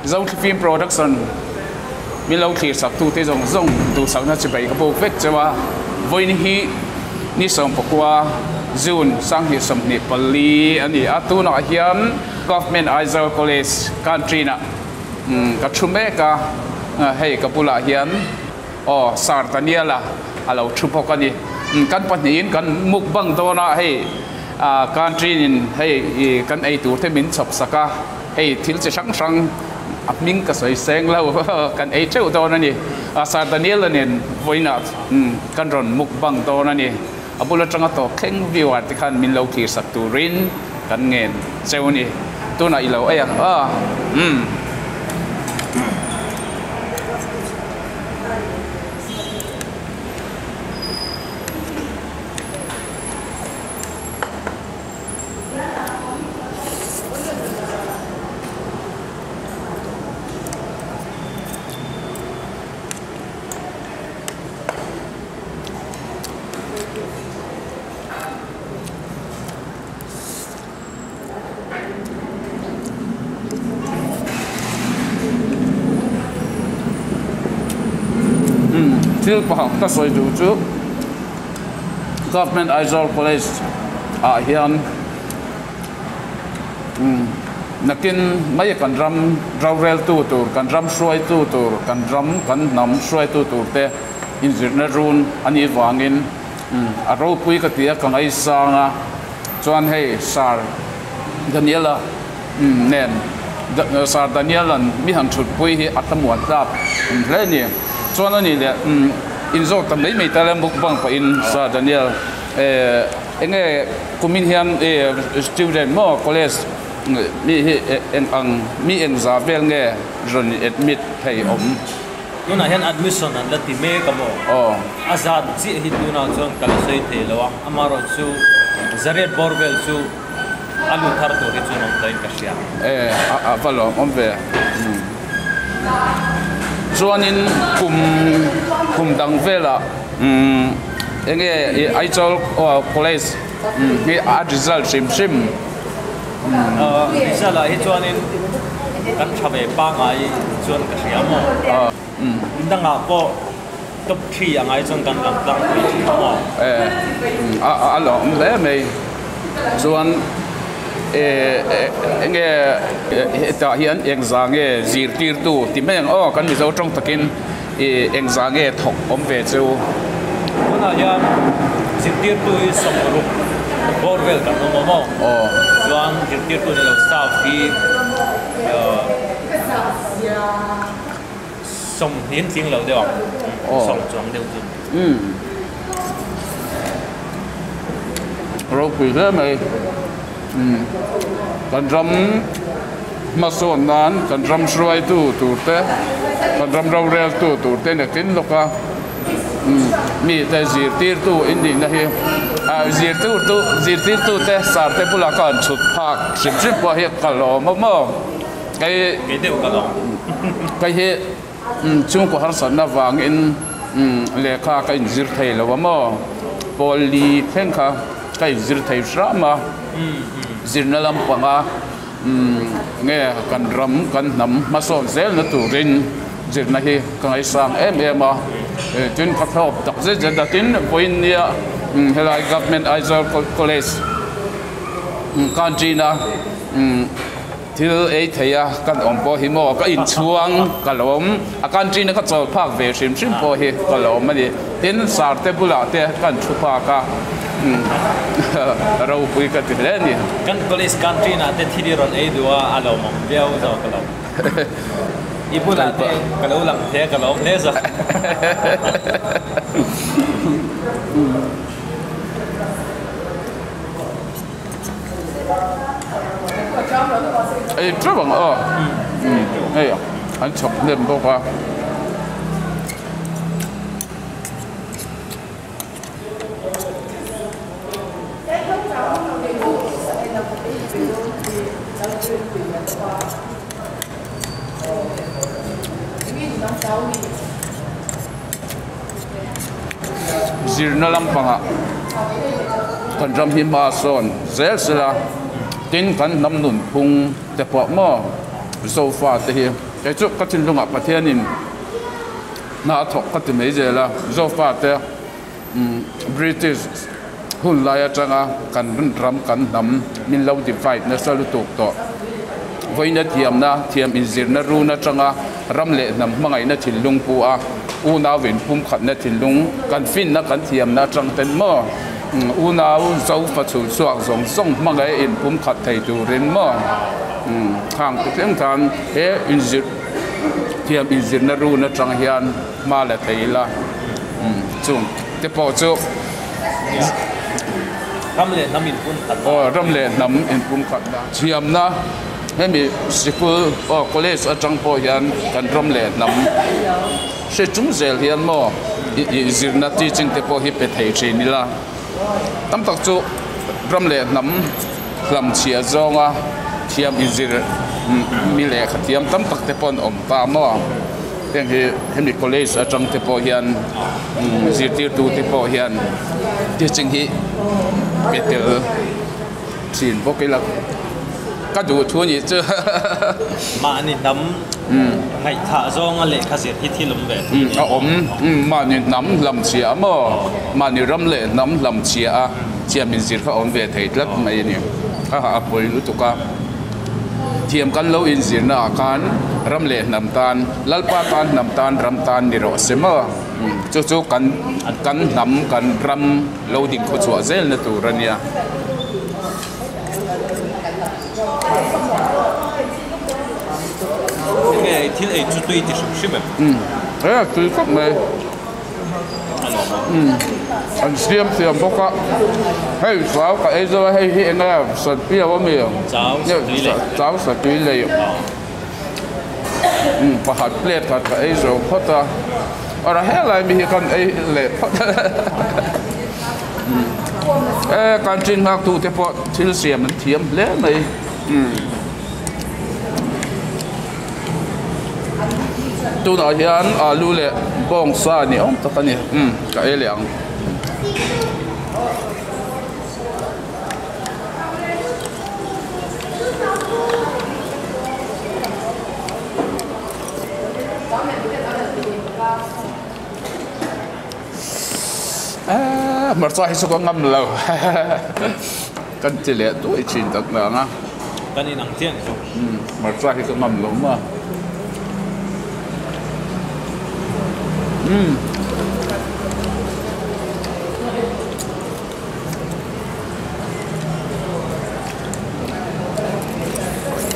Zothlifim Production min lo thlir sak tute zawng zawng duhsakna chibai ka buk vek cheu a, vawiin hi ni 14 June 2024 a ni a, tunah hian Government Aizawl College Canteen ah ka thu mek a, hei ka bulah hian aw Sir Daniel-a a lo thu bawk a ni, kan pahnihin kan mukbang dawn a, hei Canteen in hei kan ei tur te min chhawp sak a. Hei thil chi hrang hrang a hming ka sawi seng lo kan ei teuh dawn a ni. Sir Daniel-a nen vawiinah kan rawn mukbang dawn a ni. A bul atanga tawp thleng viewer te khan min lo thlir sak turin kan ngen cheu a ni. Tunah i lo ei ang a. Umm. Thil pakhat ka sawi duh chu Government Aizawl College ah hian nakin mai kan ram roreltu tur, kan ram hruaitu tur, kan ram kan hnam hruaitu tur te inzirna run a nih vangin a ropui ka ti a, ka ngaisang a, chuan hei Sir Daniela nen Sir Daniela'n mi han thutpui hi a thlamuan tlak hle a ni. Chuan a nih leh inzawt ta mai mai ta le mukbang pahin Sir Daniel eng nge kumin hian student maw college mi hi eng ang mi eng za vel nge rawn admit thei awm? Tunah hian admission an la ti mek a maw? Aw. A zat chiah hi tunah chuan ka la sawi thei lo a, amaherawhchu zariat bawr vel chu A lu thar tur hi chuan awm tawhin ka hria. E, a va lawm awm ve. Chuanin kum kum dang velah enge i Aizawl College hi a result hrim hrim. Result ah hi chuanin kan tha ve pangai chuan ka hria maw? Dangah pawh. Top 3 a ngai chuan kan lang tlang pui thin a maw? E, a a lawm hle mai. Chuan e enge hetah hian engzah nge zirtirtu ti mai ang aw kan Mizo tawng takin i engzah nge thawk awm ve chu? Tunah hian zirtirtu hi 60 bawr vel kan awm a maw? Aw. Chuan zirtirtu ni lo staff hi Sawmhnin tling lo deuh ang, sawm chuang deuh chu. Umm. Ropui hle mai. Umm. Kan ram hmasawn nan kan ram hruaitu tur te, kan ram roreltu tur te nakin lawk a. Umm. Mi te zirtirtu in nihna hi ah zirtirtu zirtirtu te sar te bulah khan chhut phak hrim hrim pawh hi ka lawm a maw. Kei Kei deuh ka lo. Kei hi chhungkaw harsatna vangin lehkha ka inzir thei lo a maw? Pawl li thleng kha ka inzir thei hram a, zirna lampanga nge kan ram kan hnam hmasawn zelna turin zirna hi ka ngaisang em em a, tin ka thlawp tak zet zet a, tin vawiin nia helai Government Aizawl College Canteen a Thil ei thei a kan awm pawh hi maw ka inchhuang ka lawm a country na ka chawl phak ve hrim hrim pawh hi ka lawm a ni. Tin sarte bulah te kan thu phak a ropui ka ti hle a ni. Kan college country nah te thil i rawn ei duh a a lawmawm viau zawk ka lawm. I bulah te ka lo lang thei a ka lawm hle zawk. Ei teuh ang aw hei an chhawp hnem bawk a. Zirna lampangah kan ram hi hma sawn zel sela tin kan hnam nunphung te pawh maw zofa te hi. Kei chu ka thinlungah Pathianin hna a thawk ka ti mai zel a, Zofate British hun lai atanga kan ram kan hnam min lo divide nasa lutuk tawh. Vawiina thiamna, thiam inzirna run atanga ram leh hnam hmangaihna thinlung pu a, unau inpumkhatna thinlung kan finna kan thiamna atang ten maw unau Zofa chhulchhuak zawng zawng hmangaih inpumkhat thei turin maw hang te thleng khan he inzir thiam inzirna run atang hian hma la thei ila chung te pawh chu ram leh hnam inpumkhat aw ram leh hnam inpumkhatna thiamna hemi sikul aw college atang pawh hian kan ram leh hnam hre chung zel hian maw ih zirna teaching te pawh hi pe thei thin ila tam tak chu ram leh hnam hlamchhiah zawnga thiam inzir mi lehkha thiam tam tak te pawh an awm ta maw heng hi hemi college atang te pawh hian zirtirtu te pawh hian teaching hi pe tel thin bawk ila ka duh thu anih chu. Mahni hnam ngaihthah zawnga lehkha zir hi thil awm ve thung a awm mahni hnam hlamchhiah maw mahni ram leh hnam hlamchhiah a Thiam inzir kha awm ve thei tlat mai a ni. A a pawi lutuk a. Thiam kan lo inzirna ah khan ram leh hnam tan, Lalpa tan hnam tan ram tan ni rawh se maw? Chu chu kan kan hnam kan ram lo ding khaw chhuah zelna tur a nia. Enge thil ei chu tui ti hrim hrim em? E tui khawp mai. An siam thiam bawk a, hei chau ka ei zo a, hei hi eng nge satpiau a mi? Chau satui lei pakhat plate khat ka ei zo phawt a, awrah helai mi hi kan ei leh phawt a, e canteen nghak tu te pawh thil siam an thiam hle mai. Tunah hian alu leh bawngsa ni awm tak a ni umm ka ei leh ang. Eee hmarcha hi chu ka ngam lo kan ti leh duai thin tak nang a. Kan inang chiang chu. Umm hmarcha hi ka ngam lo maw. Umm.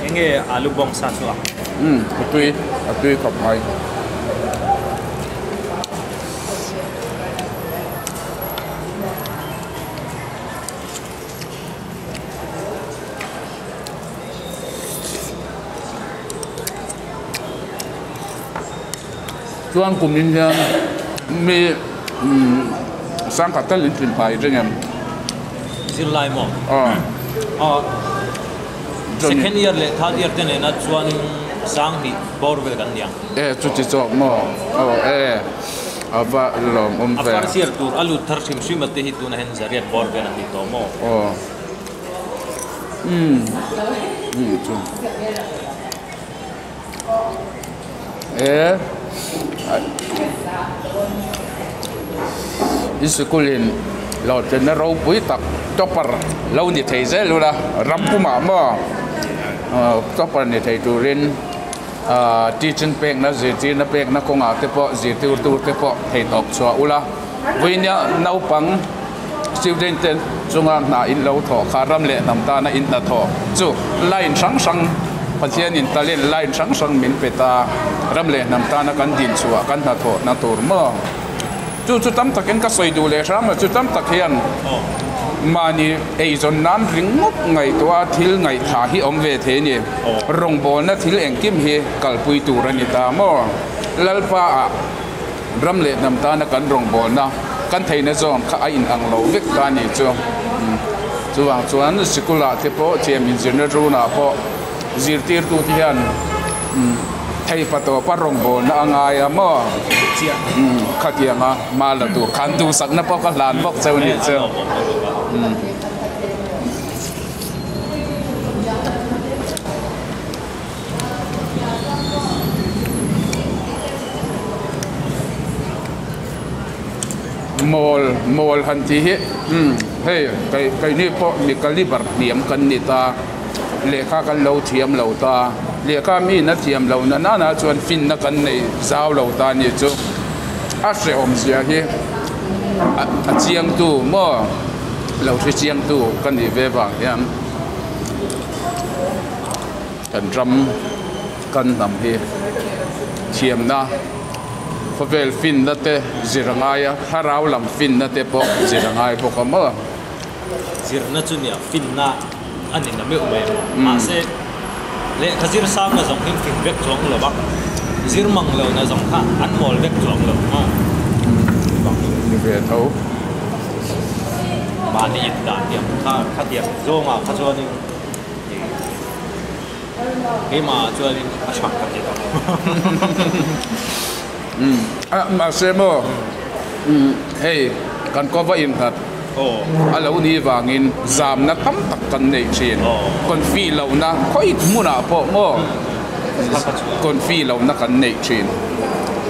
Enge alu bawng sa chu a? Umm a tui a tui khawp mai. Chuan kum in hian mi sangkhat tal in tlin pai reng em? Zirlai maw? Aw. Second year leh third year te nena chuan sanghnih bawr vel kan ni ang. E chuti chawk maw? Aw e a va lawmawm ve. A first year tur a lut thar hrim hrim a te hi tunah hian zariat bawr vel an ni tawh maw? Aw umm umm chu e i sikul in lo tlenna ropui tak topper lo ni thei zel ula ram pumah maw topper ni thei turin. Ahh teaching pekna zirtirna pekna kawngah te pawh zirtir tur te pawh theihtawp chhuah ula vawinia naupang student te chunga hna in lo thawh kha ram leh hnam tana in hnathawh chu line hrang hrang Pathianin talent line hrang hrang min pe ta ram leh hnam tana kan din chhuah kan hnathawh na tur maw. Chu chu tam takin ka sawi duh leh hram a, chu tam tak hian mahni eizawn nan ringawt ngaihtuah a thil ngaihthah hi awm ve thei a ni. Rawngbawlna thil engkim hi kalpui tur a ni ta maw? Lalpa ah ram leh hnam tana kan rawngbawlna kan theihna zawn kha a inang lo vek ta a ni chu. Chuvang chuan sikul ah te pawh thiam inzirna runah pawh zirtirtu te hian Theipa tawpa rawngbawlna a ngai a maw? Umm khatianga hma la tur khan duhsakna pawh ka hlan bawk cheu nih chu. Umm. Mawl mawl han tih hi umm hei kei keini pawh mi caliber hniam kan ni ta lehkha kan lo thiam lo ta lehkha mi in a thiam lo na nana chuan finna kan nei zau lo ta a nih chu a hrehawm zia hi a chiang tu maw lo hre chiang tu ka nih ve vang hian kan ram kan hnam hi thiamna khawvel finna te zir a ngai a thlarau lam finna te pawh zir a ngai bawk a maw. Zirna chu nia finna a ni na meuh mai a mahse lehkha zir sang na zawng hi fin vek chuang lo va zir mang lo na zawng kha an mawl vek chuang lo maw. Ni ve tho. Mahni in dah tiang kha khatiang zawngah kha chuanin Keimah chuanin a tha ka ti lo. A mahse maw hei kan kawva innghat a lo nih vangin zamna tam tak kan neih thin. Confi lohna khawi hmunah pawh maw confi lohna kan neih thin.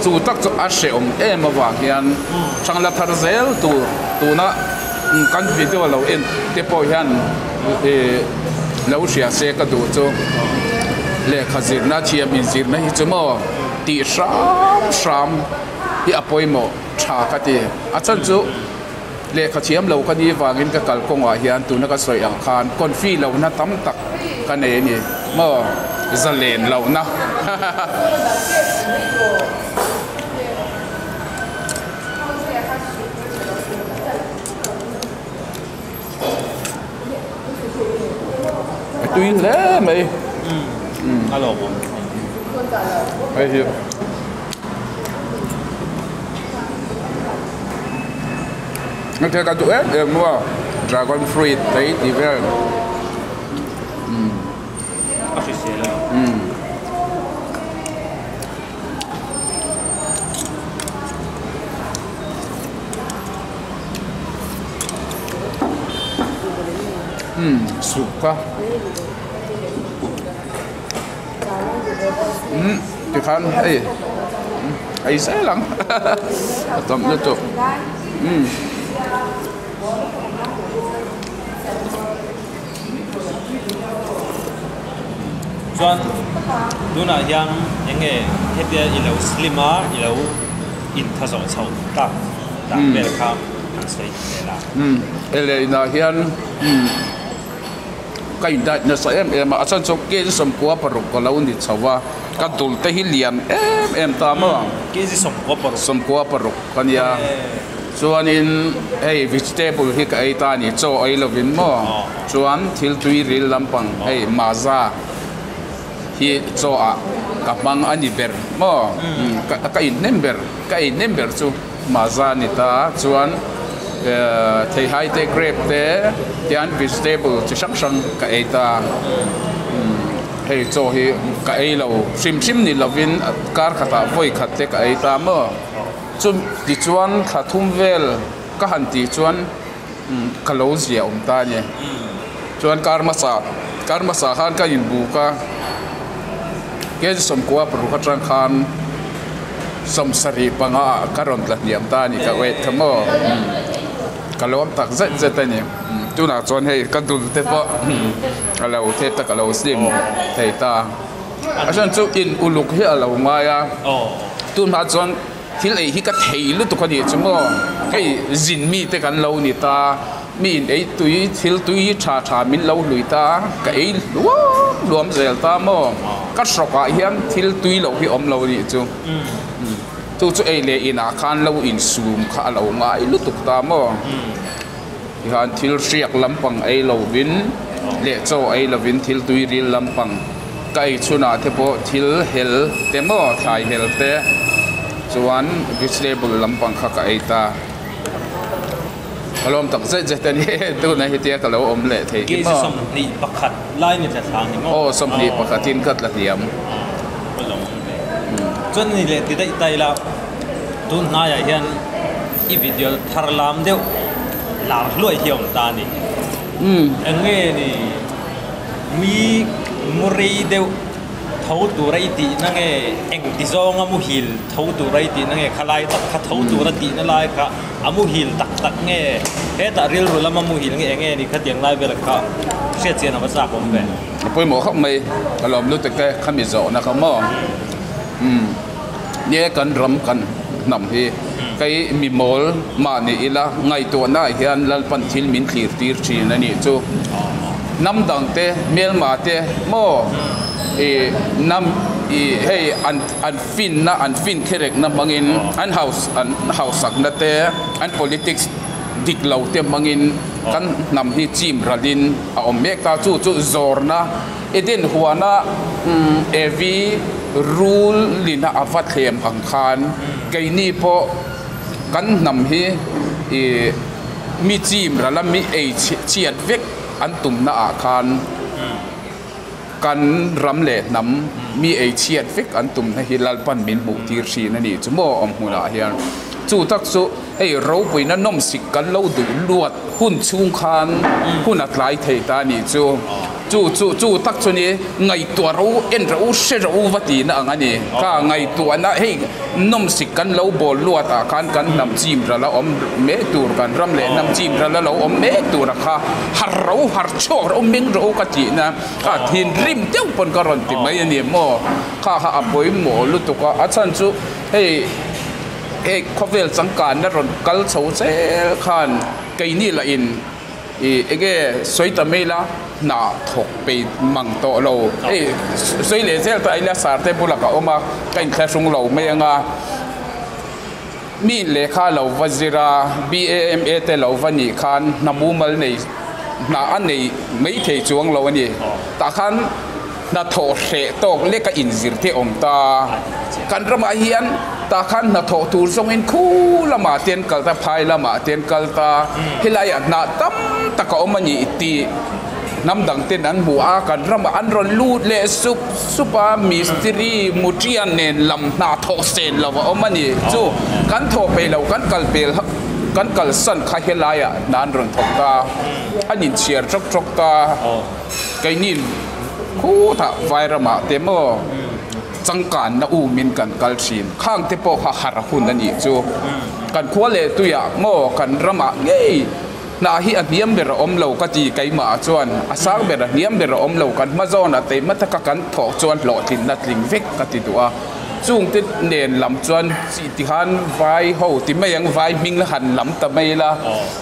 Chu tak chu a hrehawm em avang hian hrang la thar zel tur tuna kan video lo en te pawh hian lo hria se ka duh chu lehkha zirna thiam inzirna hi chu maw tih hram hram hi a pawimawh tha ka ti a chhan chu lehkha thiam lo ka nih vangin ka kalkawngah hian tuna ka sawi ang khan confi lohna tam tak ka nei a ni maw zalen lohna hahaha. A tui hle mai. A lawmawm. Hei hi. Hei ka duh em em maw dragon fruit te hi tih vel. A hrisel a. Umm soup kha umm tikhan hei ei zel ang a tam lutuk umm. Chuan tunah hian eng nge hetia i lo slim a i lo intha zawh chhoh tak tak vel kha an sawi vel a. Umm ele inah hian umm ka in diet nasa em em a a chhan chu kg 16 ka lo ni chho a ka dul te hi lian em em ta maw. Kg 16. 16 ka nia. Chuanin hei vegetable hi ka ei ta a ni, chaw ei lovin maw? Chuan thil tui ril lampang hei maza hi chaw ah ka hmang a ni ber maw? Ka inhnem ber, ka ei hnem ber chu maza a ni ta. Chuan theihai te, grape te tian vegetable chi hrang hrang ka ei ta. Hei chaw hi ka ei lo hrim hrim ni lovin kar khatah vawi khat te ka ei ta maw? Chu tichuan thla thum vel ka han tih chuan ka lo zia awm ta a ni. Chuan kar hmasa kar hmasa khan ka inbuk a, kg 16 atang khan 75 ah ka rawn tla hniam ta a ni ka weight kha maw. Ka lawm tak zet zet a ni. Tunah chuan hei ka dul te pawh a lo thep ta ka lo slim thei ta. A chuan chu in uluk hi a lo ngai a, tunhma chuan thil ei hi ka thei lutuk a nih chu maw, hei zin mi te kan lo ni ta, mi in ei tui thil tui tha tha min lo hlui ta, ka ei hluam hluam zel ta maw, ka hrawkah hian thil tui loh hi awm lo a nih chu, chu chu ei leh inah khan lo insum kha a lo ngai lutuk ta maw. Tikhan thil hriak lampang ei lovin leh chaw ei lovin thil tui ril lampang ka ei chhunah te pawh thil hel te maw thlai hel te chuan vegetable lampang kha ka ei ta. Ka lawm tak zet zet a ni tunah hetia ka lo awm leh thei hi maw. Kg 21 lai ni tla thla ni maw? Aw 21 in ka tla hniam. Ka lawm ve. Chuan ni leh ti daih ta ila. Tun hnaiah hian i video thar lam deuh lar hluai hi a awm ta a ni. Eng nge ni mi murei deuh Tho tura i tihna nge engti zawnga muhil tho tura i tihna nge khalai tak kha tho tura tihna lai kha a muhil tak tak nge hetah rilru lama muhil nge enge ni khatiang lai vel kha hriat chian a va chak awm ve. A pawimawh khawp mai ka lawm lutuk e khami zawhna kha maw umm nie kan ram kan hnam hi kei mi mawl mah ni ila ngaihtuahna ah hian Lalpan thil min thlir tir thin a nih chu hnam dang te hmelma te maw ih hnam ih hei an an finna an fin kherekna hmangin an house an hausakna te an politics dik lo te hmangin kan hnam hi chim ralin a awm mek a chu chu zawrna Eden huana Evi rul lina a va thlem ang khan keini pawh kan hnam hi ih mi chim rala mi ei chhiat vek an tumna ah khan kan ram leh hnam mi ei chhiat vek an tumna hi Lalpan min hmuh tir thin a nih chu maw awm hmunah hian chu tak chu hei ropuina nawmsik kan lo duh luat hun chhung khan hun a tlai thei ta a nih chu. Chu chu chu tak chu ni ngaihtuah ro en ro hre ro va tihna ang a ni. Kha ngaihtuahna hei nawmsik kan lo bawl luat ah khan kan hnam chim ral a awm mek tur kan ram leh hnam chim ral a lo awm mek tur a kha har ro har chhuak ro meng ro ka tihna kha thinrim deuh pawn ka rawn ti mai a ni maw. Kha kha a pawimawh lutuk a a chhan chu hei hei khawvel changkanna rawn kal chho zel khan keini lah in Ih enge sawi ta mai la hna thawk pei mang tawh lo hei sawi leh zel ta ila sar te bulah ka awm a ka inthlahrung lo mai anga mi lehkha lo va zir a BAMA te lo va nih khan hna mumal nei hna a nei mai thei chuang lo a ni tah khan hna thawh hreh tawk lek a inzir te awm ta kan ramah hian tah khan hna thawh tur zawngin khu lamah te an kal ta phai lamah te an kal ta helaiah hna tam tak a awm a ni tih hnam dang ten an hmu a kan ramah an rawn lut leh sup sup a mistiri muṭian nen lam hna thawh sen lo a awm a ni chu kan thawh peih lo kan kal pel kan kalsan kha helaiah hna an rawn thawk ta an inchhiar ṭawk ṭawk ta. Keini khutah Vairamah te maw changkanna umin kan kal thin. Khang te pawh kha har hun a nih chu. Kan khua leh tuiah maw kan ramah ngei hna hi a hniam ber a awm lo ka ti keimah chuan a sang ber a hniam ber a awm lo kan hma zawnah teihma taka kan thawh chuan hlawhtlinna tling vek ka ti duh a. Chungte nen lam chuan chi tikhan vai ho ti mai ang vai hming la han lam ta mai ila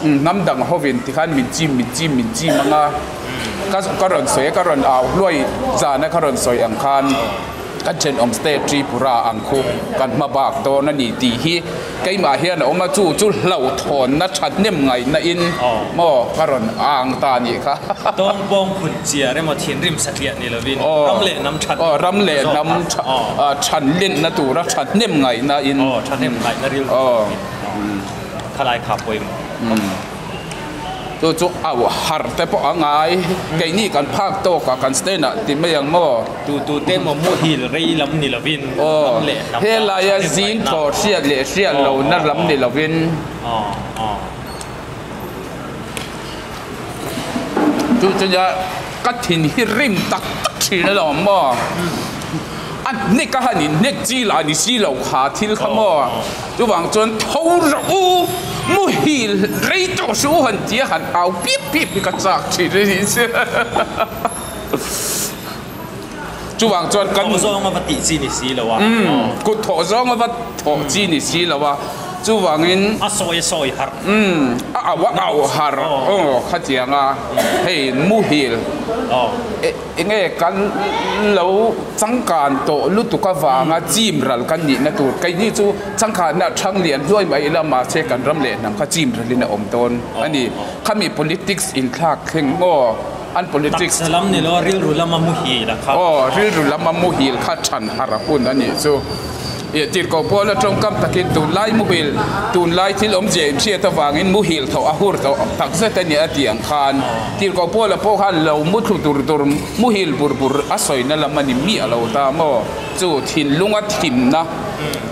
hnam dang hovin tikhan min chim min chim min chim ang a ka ka rawn sawi a ka rawn au hluai zana ka rawn sawi ang khan kan thenawm state Tripura ang khu kan hma bak dawn a ni tih hi keimah hian a awm a chu chu hlauhthawnna thahnem ngaihna in maw ka rawn ang ta a nih kha. Tawngpawng phun chiar emaw thinrim satliah ni lovin ram leh hnam that aw ram leh hnam than lenna tura thahnem ngaihna in aw thahnem ngaihna rilru takin khalai kha pawimawh. Chu chu au har te pawh a ngai keini kan phak tawk a kan stand ah ti mai ang maw. Tu tu te maw muhil rei lam ni lovin ram leh hnam he laia zing thaw hriat leh hriat lo na lam ni lovin. Chu chu nia ka thin hi rim tak tak thin alawm maw. A hnek a han in hnek chi lah ni si lo kha thil kha maw. Chuvang chuan tho rawh u, muhil rei tawh suh u han ti a han au pip pip hi ka chak thin a nih chu. Chuvang chuan kan. Thawh zawng a va tih chi ni si lo a. Umm, kut thawh zawng a va thawh chi ni si lo a. Chuvangin. A sawi a sawi harh. Umm, a au a au harh aw khatiang a hei muhil. Enge kan lo changkan tawh lutuk avanga chim ral kan nihna tur keini chu changkanna thang lian hluai mai ila mahse kan ram leh hnam kha chim ralin a awm dawn a ni. Khami politics inthlak thleng maw an politics. Taksa lam ni lo rilru lama muhil a kha. Aw rilru lama muhil kha than har a hun a nih chu. Ih tirhkoh pawl a tawngkam takin tunlai muhil, tunlai thil awmzia inhriat avangin muhil tho a hur tawh takzet a ni a tih ang khan tirhkoh pawla pawh khan lo mu thlu dur dur muhil bur bur a sawina lam a ni miah lo ta maw? Chu thinlunga thimna,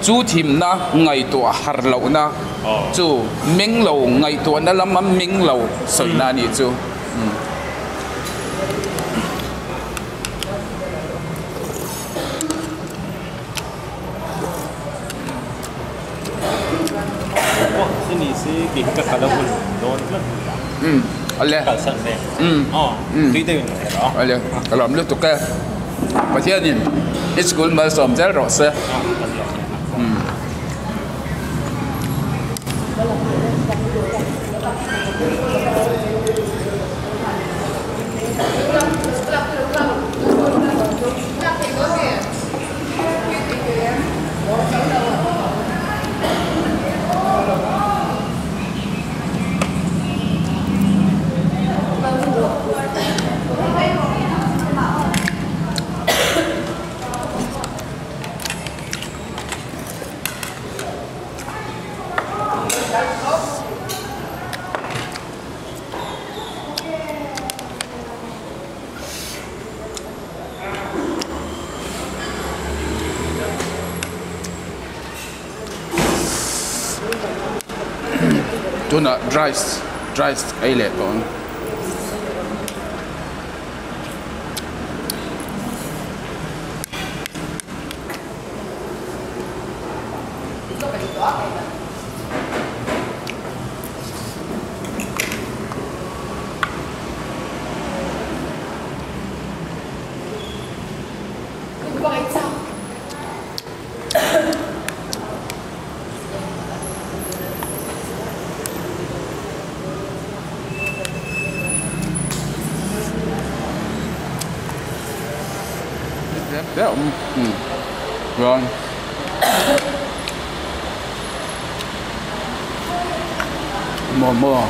chu thimna ngaihtuah har lohna chu meng lo ngaihtuahna lama meng lo sawina a nih chu. ni se tih hi ka kal a hun dawn tlat Um ale kalsan ve um aw tui deuh in ka hre rawh ale ka lawm lutuk e Pathianin i school malsawm zel rawh se. Tunah rice rice ei leh tawh ang. Chuan momo.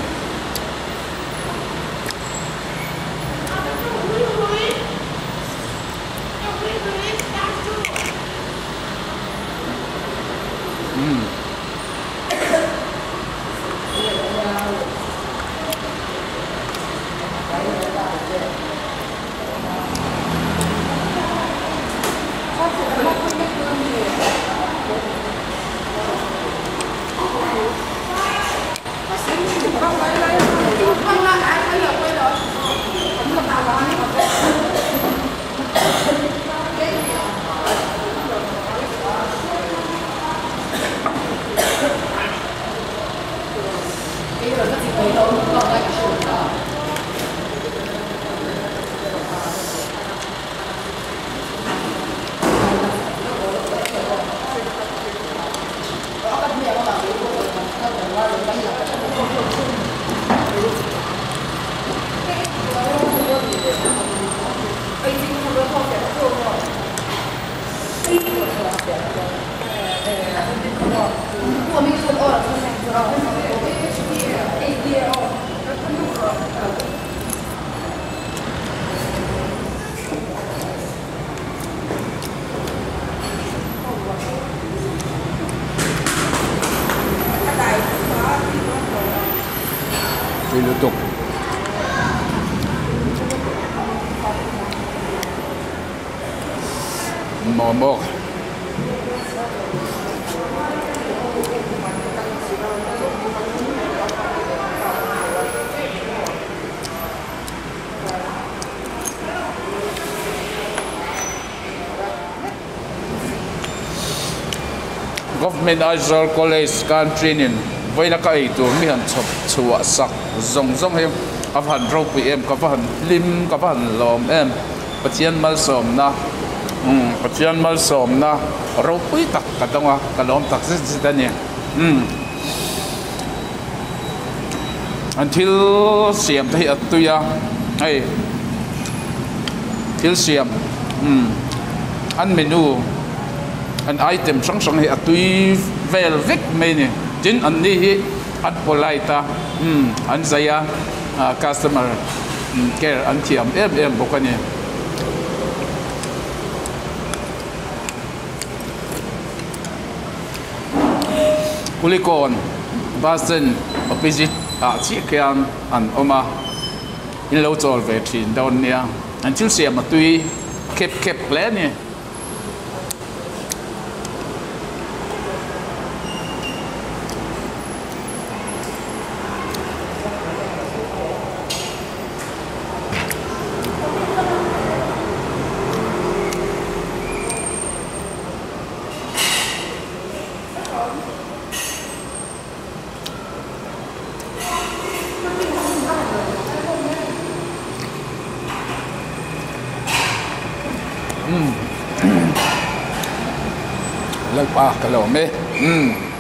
Tui lutuk. Momo. Government Aizawl College Canteen in vawiina ka ei tur mi han chhawp chhuah sak zawng zawng hi a va han ropui em ka va han hlim ka va han lawm em Pathian malsawmna umm Pathian malsawmna ropui tak ka dawng a ka lawm tak zet zet a ni umm an thil siam te hi a tui a hei thil siam umm an menu an item hrang hrang hi a tui vel vek mai a ni tin an ni hi an polite a umm an zai a ah customer care an thiam em em bawk a ni. Kulikawn bus stand opposite ah chiah khian an awm a in lo chawl ve thin dawn nia an thil siam a tui khep khep hle a ni. Lalpa ka lawm e. Umm.